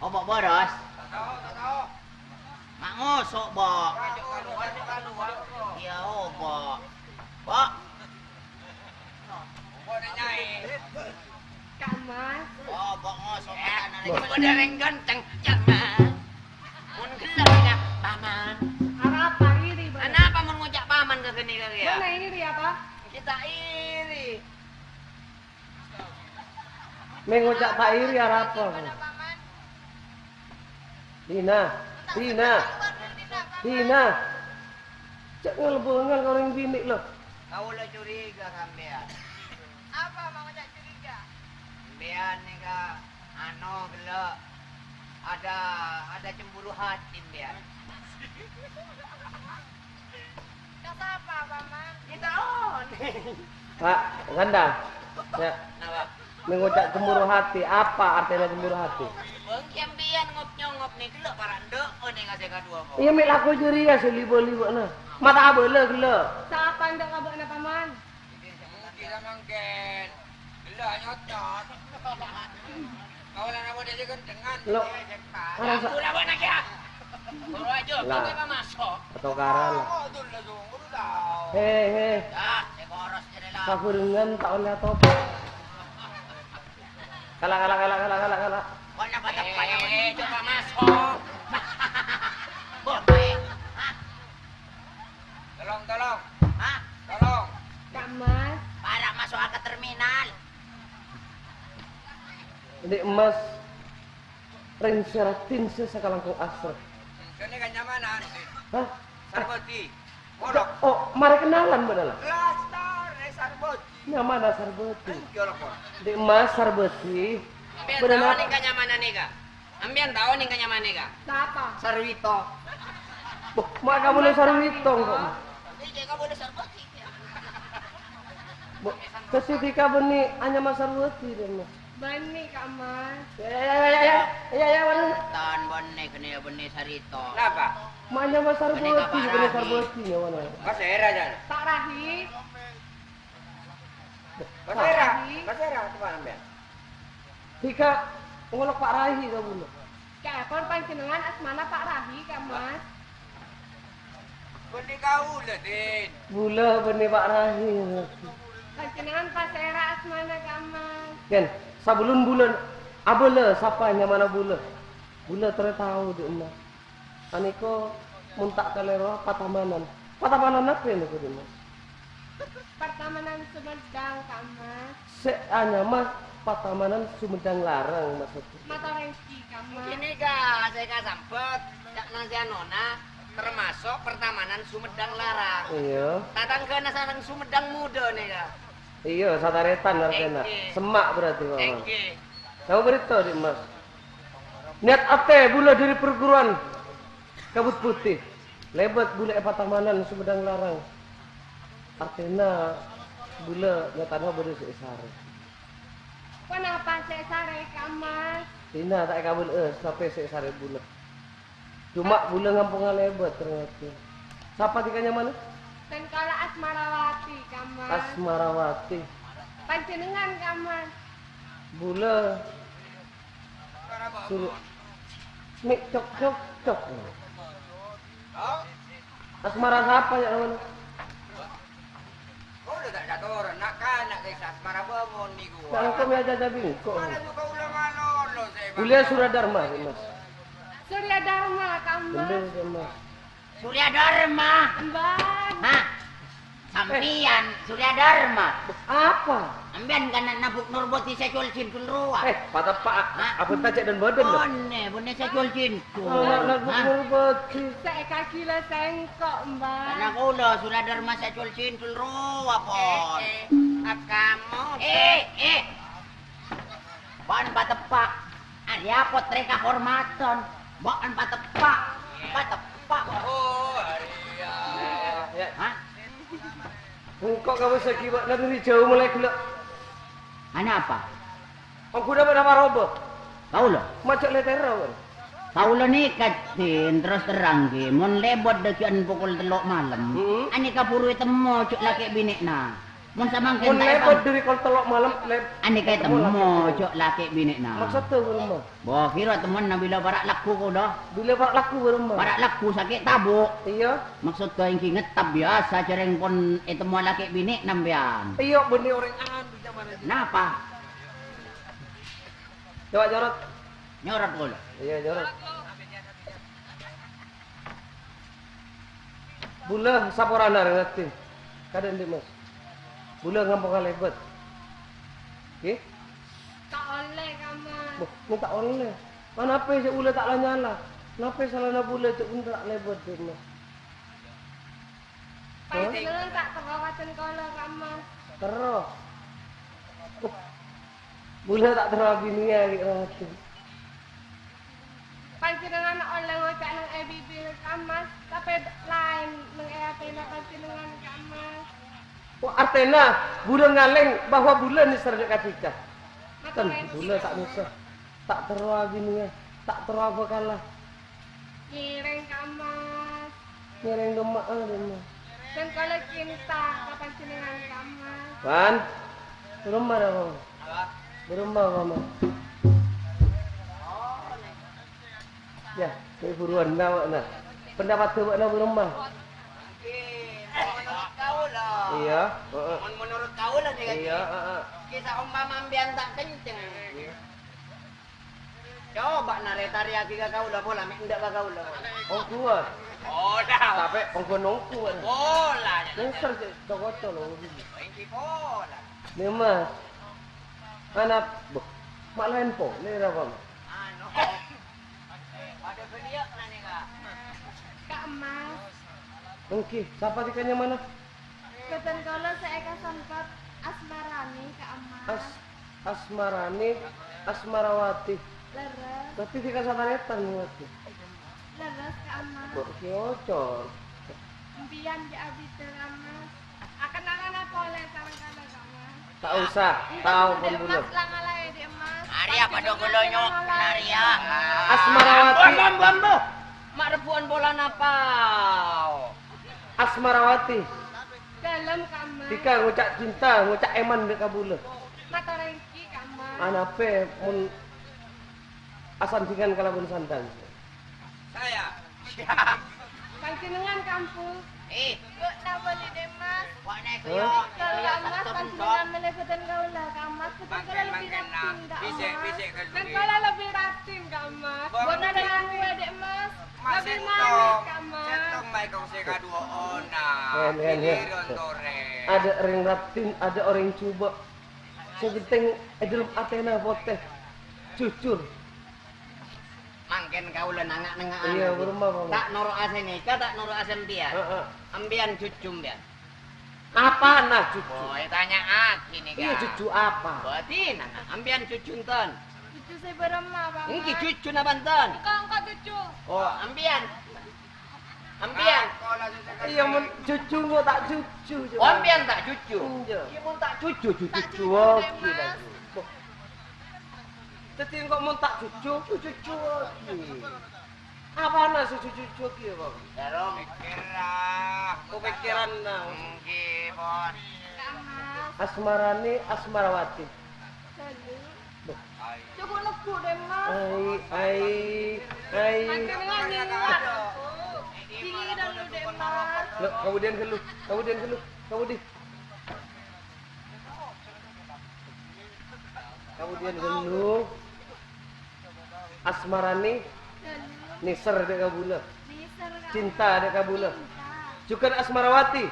Oh, Ba' bârâs. Ma' ngoso', Ba'. Iyâ, oh, Ba'. Ba'. Ka' Mas. Oh, Ba' ngoso' matana. Wah. Bâdâ rèng ghântheng, Ka' Mas. Mon ghellâ' ka Paman. Arapa iri, Bang? Anapa mon ngoca' Paman ka ghânèka kèya? Bang, iri apa? Kita iri. Mè' ngoca' ta' iri arapa? Dina, Dina, Dina. Jhâ' ngèl-bengèl ka orèng binè', lo. Kaulâ curiga sampèyan. Apa mau curiga? Sampèyan nèka, anu, ghellâ'. Ada, ada cemburu hati sampèyan. Ka sapa, Paman? Kita onèng. Pak, Ganda. Ya. Napa? Mè' ngoca' cemburu hati, apa artèna cemburu hati? Bâng, sampèyan ngop-nyongop nèka lo para' endâ' onèng sè kaduwâ, Bang. Iyâ, mè' lako jârèya sè libâ-libâna. Ma' ta' abâlâ ghellâ'. Sapa endâ' ka bâ'na, Paman? Mungkin samangkèn. Gellâ' nyocot. Kaulâ napa dhâddhi ghândengan. Lo. Arassa. Ampun, abâ' nèka. Suruh aja, lah. Kowe mah masuk. Atokaran, lah. Oh, tuh, lah, sungguh, lah. He, he. Ya, saya boros jadi, lah. Sabarengan tak oleh atopak. Kala, kala, kala. Wah, napa tepanya, eh, coba masuk. Boleh. Hah? Tolong, tolong. Hah? Tolong. Kak Mas. Para' masuk ke terminal. Dik Mas, rèng sè raddhin sè sakalangkong asrè. Kene kan nyamana, Dik? Hah? Sarbati. Kodok. Oh, mari kenalan, Mbak Dala. Lastare Sarbati. Nyamana Sarbati. Ayo, lapor. Dik Mas Sarbati. Sampeyan tahu nèka nyamana nèka? Sampeyan tahu nèka nyamana nèka? Sapa? Sarwito. Boh, ma' kabulâ Sarwito, kok. Ini dia kabulâ Sarbati. Bo, dhâddhi dhika bânnè anyama Sarbati, Dik Mas. Bânnè, Kak Mas. Ya, ya, ya, ya, ya. Iya, iya, bânnè. Tan bânnè, kene ya bânnè sarita. Napa? Ma' nyama Sarbati, bânnè Sarbati, ya, mana? Mas Hera, Jan. Pak Rahi. Mas Hera, Rahi. Mas Hera, coba sampean. Dhika ngolok Pak Rahi, kabulâ. Ka'epon panjhennengan asmana Pak Rahi, Kak Mas. Bânnè kaulâ, Din. Bulâ bânnè Pak Rahi. Panjhennengan pasèra asmana, Kak Mas? Yen, sabellun bulâ abâlâ sapa nyamana bulâ. Bulâ terro tao, Dik Mas. Panèka mon ta' kalèro, Patamanan. Patamanan apa nèko, Dik Mas? Pertamanan Sumedang, Kak Mas. Sè anyama Patamanan Sumedang Larang, maksudnya. Mator èngghi, Kak Mas. Ghânèka, sè kasambhât, ca'na sè anona, termasuk Pertamanan Sumedang Larang. Iya. Tatangghâna sareng Sumedang Muda nèka. Iya, satarètan artèna. Èngghi. Semma' berarti, Paman. Èngghi. Kamu berita, Dik Mas. Niat atè bulâ dâri perguruan Kabut Putih. Lèbât bulâ è Patamanan Sumedang Larang. Artèna bulâ nyatana bâdâ sè èsarè. Ponapa sè èsarè, Kak Mas? Dina ta' èkabulâ, eh, sapè sè èsarè bulâ. Coma bulâ ngampongnga lèbât, ternyata. Sapa dhika nyamana? Sengkala Asmarawati, Kak Mas. Asmarawati. Panjhennengan, Kak Mas. Bulâ. Suruh. Mik cok, cok, cok. Asmara sapa ya, namanya? Kodhu ta' cator, na'-kana' ka'issa' asmara bângon nèko. Nah, engko' mè' aja-aja bingko. Mana juga ulang anu, lo, saya. Kuliah Suradarma, Mas. Surya Dharma, Kak Mas. Bener, Mas. Surya Dharma. Mbah. Hah? Sampeyan Surya Dharma? Apa? Sampèyan kan na'-, nabuk Nurbodi sè col cindhul rowa. Eh, pateppa', a-, Hah? abânta cè' dân-bâdân, lho. Bânnè, bânnè sè col cindhul. Oh, na'-, nabuk Hah? Nurbodi. Sè èkagila sèngko', Mbah. Karna kaulâ Suradharma sè col cindhul rowa, pon. Eh, eh, akamu. Eh, eh. Pon pateppa'. Arèya pottrè kahormadhân. Bâ'na pateppa'. Pateppa'. Oh, arèya. Ya, ya. Hah? Engko' kabâsaghi bâ'na dhâri jhâu molaè ghellâ'. Anapa? Ongghuwâ bâ'na parobâ. Kaulâ? Majâ' lètèra, bâ'na. Kaulâ nèka, Din, terros terrang, ghi, mon lèbât dhâggi'ân pokol tello' malem, Mm-mm. anèka buru ètemmo jhâ' lakè' binè'na. Mon samangkèn Mon ta' lèbât èpam-, dhâri kol tello' malem, lèb-, Anèka ètemmo ètemmo lakè' jhâ' lakè' binè'na. Maksodda bârâmma? Bo, kèra temmona bilâ para' lagghu kaulâ. Bilâ para' lagghu bârâmma? Para' lagghu sakè' tabu'. Iyâ. Maksodda èngghi ngettap biyasa jhâreng pon ètemmo lakè' binè' sampèyan. Iyâ, bânnè orèng anu jhâman. Napa? Coba nyorot. Nyorot kaulâ. Iyâ, nyorot. Bulâ saporana rèng raddhin. Kadhâng, Dimas. Bulâ ngamponga lèbât. Ghi? Ta' ollè, Kamas. Boh, mon ta' ollè. Anapa sè bulâ ta' la-nyala? Napa salana bulâ cè' bhunten ta' lèbât, Dimas? Hah? Panjhennengngan ta' terro ka dân kaulâ, Kamas. Terro. Bulâ ta' terro abinèya, ghi, Mas. Panjhennengngan ollè ngoca' neng è bibir, Kamas, tapè laèn neng è atèna panjhennengngan, Kamas. Oh, artèna bulâ ngalèng bahwa bulâ nèser dâ' ka'dinto. Mator Ten, èngghi, bulâ ta' Kamas. Nèser. Ta' terro abinèya, ta' terro abhâkalla. Ngèrèng, Kamas. Ngèrèng dâmma'a, dâmma. Dân kaulâ cinta ka panjhennengngan, Kamas. Wan, bârâmma, Kamas? Bârâmma, Kamas? Yâ, ghi' buruwân, na, bâ'na. Pendapatta bâ'na bârâmma? Iyâ, heeh. Mon menurut kaulâ, iyâ, heeh. Kisa umpama sampèyan ta' kenceng. Coba narè-tarèyaghi ka kaulâ pola, mè' endâ' ka kaulâ. Ongghuwâ. Pola. Tapè ongghu-ongghu, Pak. Pola. Nèser sè co-koco, lho. Èngghi pola. Nèma. Ana', boh, ma' laèn polè, ra, Pak? Anu. Padâ bâliyâ, nèka. Ka' emmas. Èngghi, sapa dhika nyamana? Bhâdhân kaulâ sè èkasompet Asmarani, Ka' Emmas. As-, Asmarani, Asmarawati. Lerres. Berarti dhika satarètan, Mawati. Lerres, Ka' Emmas. Kok cocok? Empiyan jhâ' abidhâ, Ka' Emmas. Akennalan polè sareng kaulâ, Ka' Emmas. Ta' osa, tao pon bulâ. Mas la ngalaè, Dhi' Emmas. Arèya padâ kaulâ nyo-, narèya. Asmarawati. Ambo, ambo, ambo. Ma' rebbhuwân pola napa? Asmarawati. Dhâlem, Ka' Emmas. Dhika ngoca' cinta, ngoca' èman dâ' ka bulâ. Mator èngghi, Ka' Emmas. Anapè mon asandhingan kalabân sandhâng? Saya. Panjhennengngan, Ka' Empu. Eh. Bâ'na bâli, Dhi' Emmas. Wa'na itu, hah? Yo. Kalau Ka' Emmas, panjhennengngan mèlè bhâdhân kaulâ, Ka' Emmas. Bhâdhân kaulâ lebbi raddhin, Ka' Emmas. Bhâdhân kaulâ lebbi raddhin, Ka' Emmas. Bâ'na bâli, Dhi' Emmas. Lebbi manis, Ka' Emmas. Sèttong bae kong sè kaduwâ'ân. Adâ' orèng raddhin, adâ' orèng jhubâ'. Sè pentèng è dhâlem atèna potè. Jujur. Mangkèn kaulâ nanga'-nanga'an. Iyâ, bârâmma, Pak? Ta' noro'a sè nèka, ta' noro'a sampèyan. Heeh. Sampèyan jujur, sampèyan. Apana jujur? Oh, ètanya'aghi nèka. Iyâ, jujur apa? Bâdinana, sampèyan jujur enten? Jujur sè bârâmma, Pak? Èngghi jujur napa enten? Engko', engko' jujur. Oh, sampèyan. Sampèyan. Iyâ, mon jujur, engko' ta' jujur, coba. Oh, sampèyan ta' jujur? Iyâ. Iyâ, mon ta' jujur, jujur, jujur, Dhi' Emmas. Dhâddhi engko' mon ta' jujur, jujur. Apana sè jujur, jujur, Pak? Karo mikir, ah. Oh, pikiran, nah. Èngghi, pon. Asmarani, Asmarawati. Coba lego, Dhi' Emmas. Ai, ai, ai. Panjhennengngan nyanyi, Pak. Nyanyi dulu, Dhi' Emmas. Lho, kemudian ghâllu, kemudian ghâllu, kemudian. Kemudian ghâllu. Asmarani. Ghâllu. Nèser dâ' ka bulâ. Nèser, Ka'. Cinta dâ' ka bulâ. Cinta. Jhughân Asmarawati.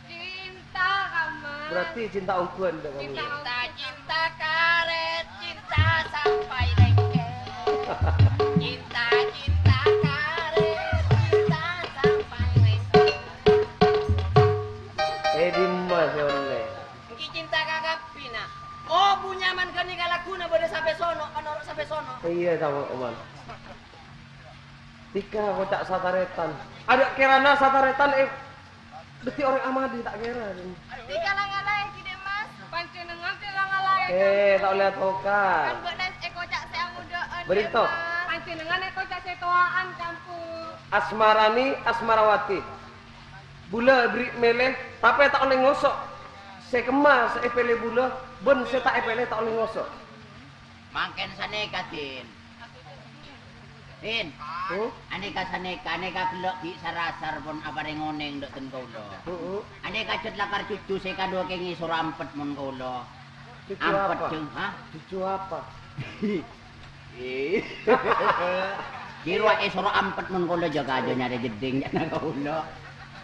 Cinta, Ka' Emmas. Berarti cinta ongghuwân dâ' kamu. Cinta, cinta karet, cinta sampai lengket. Cinta, cinta karet, cinta sampai lengket. Eh, dimma sè ollè? Èngghi cinta ka kabbhi, na'. Oh, bu nyaman ghânèka lagghuna bâdâ sampè' sono', panoro' sampè' sono'. Iyâ, sama, Oman. Dhika koca' satarètan. Adâ' kèrana satarètan, eh, dhâddhi orèng amadhi ta' kèra. Dhika la ngalaè, Ghi Dè' Mas. Panjhennengngan dhika la ngalaè, eh, Kampu. Ta' ollè atokar. Kan bâ'na èkoca' sè amodhâ'ân, Bârènto. Dè' Mas. Panjhennengngan èkoca' sè towa'an, Kampu. Asmarani, Asmarawati. Bulâ èberri' mèlè, tapè ta' ollè ngoso'. Sè kemma sè èpèlè bulâ, bân sè ta' èpèlè ta' ollè ngoso'. Mangkèn sanèka, Din. Din. Hmm? Anèka sanèka, anèka ghellâ' ghi' sar-asar pon aparèng onèng dâ' ten kaulâ. Heeh. Anèka jhât lakar jhujhu sè kadhuwâ kèngèng èsoro ampet mon kaulâ. Jhujhu apa? Ampet, Jeng, ha? Jhujhu apa? Jhi rowa èsoro ampet mon kaulâ jâ-kajâ nyarè jeddhing, ca'na kaulâ.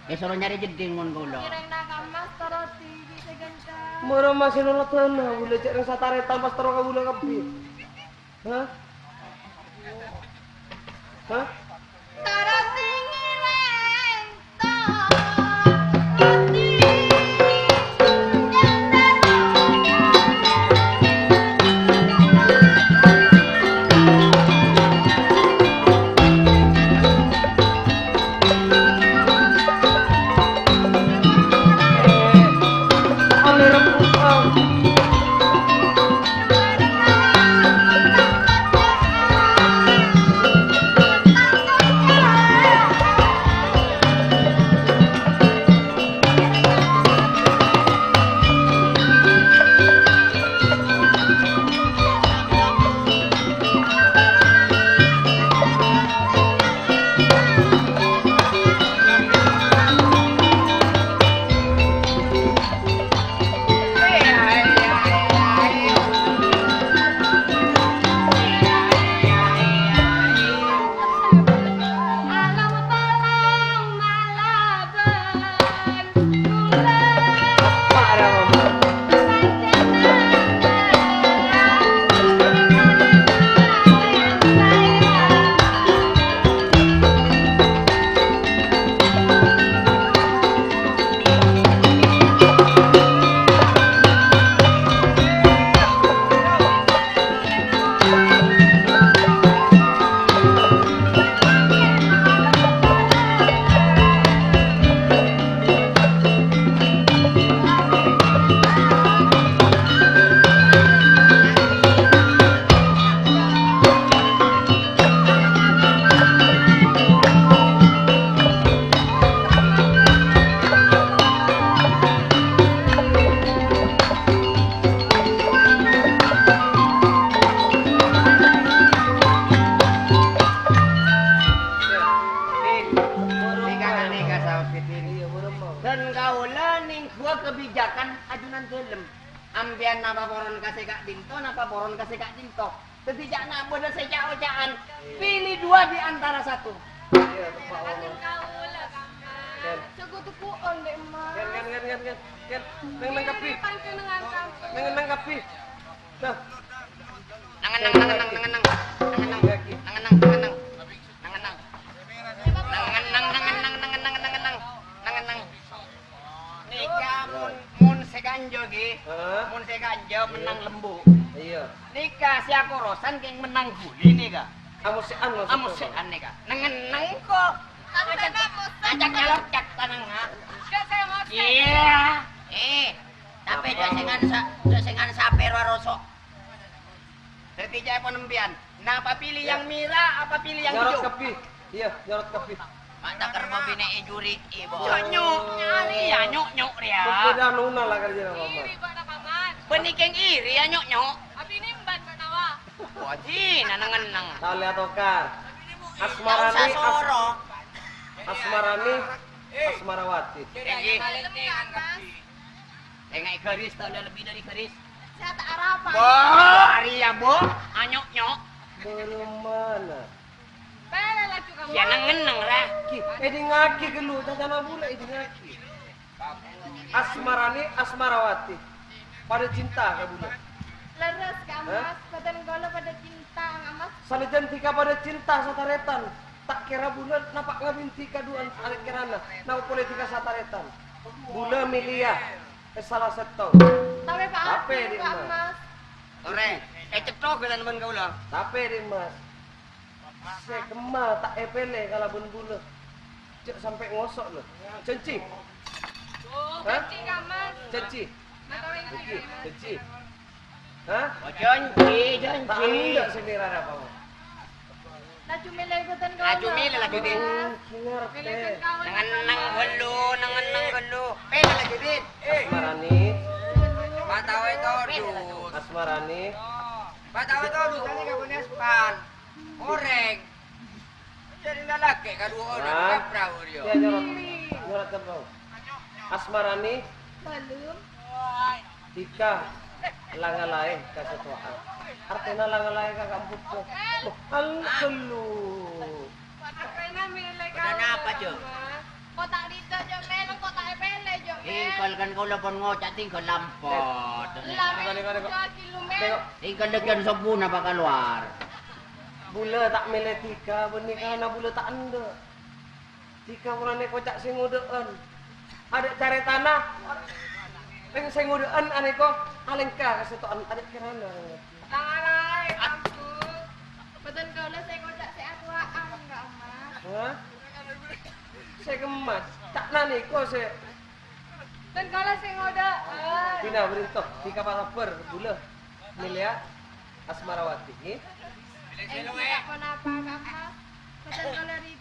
Èsoro nyarè jeddhing mon kaulâ. Kireng na' ka mas, toro' dhibi' sè ghânca. Mara mas sè nolak tanah, bulâ cè' rèng satarètan pas toro' ka bulâ kabbhi. Hah? Hah? Toro' sè ngèrèng. Din, nèka, nèka, saos, Din. Dhân kaulâ nèngghuwâ kabijakan ajunan dhâlem. Ampèyan napa poron ka sè ka'dinto, napa poron ka sè ka'dinto. Dhâddhi ca'na bâdâ sè ca'-oca'an, pilih dua di antara satu. Iyâ, tepa' Allah. Kaulâ, Kamma. Ken. Sè kodhu pu'on, Dè' Emma. Ken, ken, ken, ken, ken. Ken, neng-neng kabbhi. Panjhennengngan, Kamma. Neng-neng kabbhi. Nah. Neng, neng, neng, neng, neng, neng. Neng, neng, neng, neng, neng. Neng, neng. Neng, neng, neng, neng, neng, neng, neng. Neng, neng. Nèka mon, mon sè kanja, ghi. Hah? Mon sè kanja mennang lembu. Iyâ. Nèka sè akorosan kèng mennang ghuli nèka. Amosè'an maksodda. Amosè'an nèka. Neng-enneng ko. Ajak nyalok cak tanang, ha. Iyâ. Eh, tapè jhâ' sèngan sa-, jhâ' sèngan sapè rowa roso'. Dhâddhi ca'èpon empèyan, napa pilih yang merah, apa pilih yang hijau? Nyorot kabbhi. Iyâ, nyorot kabbhi. Ma' takèr mabinè' è juri, ibu. Nyok-nyok, nyari ya, nyok-nyok rèya. Padâ anona la karjana, Paman. Iri, Pak, Paman. Bânnè kèng iri ya, nyok-nyok. Abinè emban, Pak Nawa. Wah, jina neng-enneng. Tali atokar. Asmarani, As-, Asmarani, Asmarawati. Èngghi. Enga' garis, ta' lebih dari garis. Saya tak arapa. Bo, arèya, Bo. Anyok, nyok. Bârâmma? Pèlè laju kamu. Siya neng-enneng, ra. Ki, èdingngaghi ghâllu, cacana bulâ èdingngaghi. Asmarani, Asmarawati. Padâ cinta ka bulâ. Lerres, Ka' Hah? Mas. Bâdân kaulâ padâ cinta, Ka' Mas. Sanajjân dhika padâ cinta satarètan, ta' kèra bulâ napa' ngabin dhika duwâ'ân arè kèrana, napa polè dhika satarètan. Bulâ milèya, eh, sala sèttong. Tapè pa' Tapè, Adi, Ka' Mas. Mas. Orèng, ècètto' ghâlân bân kaulâ. Tapè, Adi, Mas. Sè kemma ta' èpèlè kalabân bulâ. Jhâ' sampè' ngoso', lho. Jhânjhi? Hah? Jhânjhi, Ka' Mas. Jhânjhi? Jhânjhi? Jhânjhi? Hah? Oh, jhânjhi, jhânjhi. Ta' endâ' sè mèrana apa, Mas? Laju mèlè bâdân kaulâ. Laju mèlè, laju, Din. Mèlè bâdân kaulâ. Neng-enneng ghâllu, neng-enneng ghâllu. Mèlè laju, Din. Asmarani. Matawe todus. Asmarani. Matawe todus, tadi kabunnya sepan. Orèng. Jadi lalakè' kaduwâ orèng, Wan. Kaprah, Rio. Iyâ, nyorot. Nyorot kaprah. Asmarani. Balum. Dhika la ngalaè ka sè towa. Artèna la ngalaè ka kampus. Loh, al-, ghâllu. Artèna mèlè Bâdân kaulâ, apa, Jo? Mas. Ko' ta' rida, Jo Mèl, ko' ta' èpèlè, Jo Mèl. Èngkol kan kaulâ pon ngoca' tèngghâl lampot. Lah, Mèl, Mèl, Mèl, Mèl. Jo, ghâllu, Mèl. Tèngghâl lèghân sobbhuna pa' kalowar. Bulâ ta' mèlè dhika, bânnè kana bulâ ta' endâ'. Dhika polana èkoca' sè ngodâ'ân. Adâ' carètana. Rèng sè ngodâ'ân anèko alèngka ka sèttong adâ' kèrana. Tang araè, Kampus. Bâdân kaulâ sè èkoca' sè atuwa'an, Ka' Mas. Hah? Sè kemmas. Ca'na nèko sè Bâdân kaulâ sè ngodâ'ân. Dina bârinto, dhika pasabbhâr, bulâ. Milèya Asmarawati, ngghi? Èngghi, ta' ponapa, Ka' Mas. Bâdân kaulâ ri